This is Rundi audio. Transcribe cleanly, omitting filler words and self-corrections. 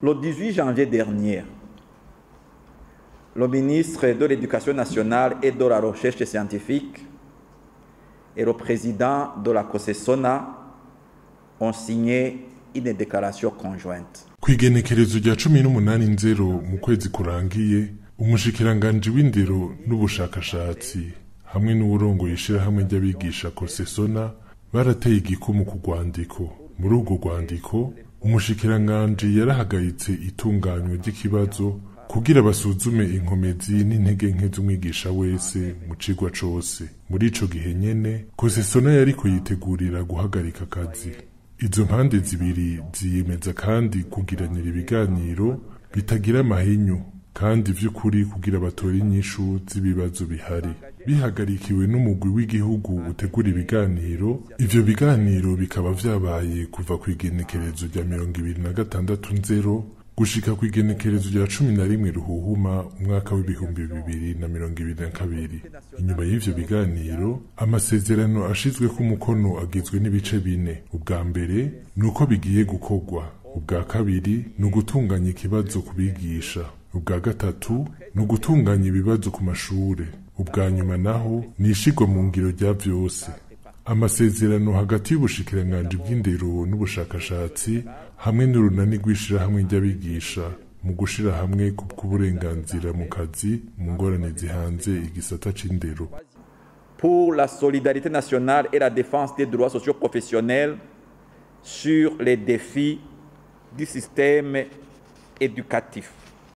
Le 18 janvier dernier, le ministre de l'Éducation nationale et de la Recherche scientifique et le président de la COSESONA ont signé une déclaration conjointe. Kw'igenekerezo rya 18 nzero mu kwezi kurangiye, umushikiranganji w'indero n'ubushakashatsi hamwe n'uwurongoye ishirahamwe ry'abigisha Kosesona barateye igikumu ku rwandiko. Muri urwo rwandiko, umushikiranganji yarahagaritse itunganywa ry'ikibazo kugira basuzume inkomezi n'intege nke z'umwigisha wese mu cigwa cose. Muri ico gihe nyene, Kosesona yariko yitegurira guhagarika akazi. Izo mpande zibiri ziyemeza kandi kugiranira ibiganiro bitagira amahinyu kandi vy'ukuri kugira batore inyishu z'ibibazo bihari, bihagarikiwe n'umugwi w'igihugu utegura ibiganiro. Ivyo biganiro bikaba vyabaye kuva kw'igenekerezo rya 26 nzero gushika kw'igenekerezo rya 11 ruhuhuma umwaka w'2022. Inyuma y'ivyo biganiro, amasezerano ashizweko umukono agizwe n'ibice bine. Ubwa mbere ni uko bigiye gukorwa, ubwa kabiri ni ugutunganya ikibazo ku bigisha, ubwa gatatu ni ugutunganya ibibazo ku mashure, ubwa nyuma naho ni ishirwa mu ngiro rya vyose. Amasezerano hagati y'ubushikiranganji bw'indero n'ubushakashatsi hamwe n'urunani rw'ishirahamwe ry'abigisha mu gushira hamwe kubw'uburenganzira mu kazi mu ngorane zihanze igisata c'indero. Pour la solidarité nationale et la défense des droits sociaux professionnels sur les défis du système éducatif.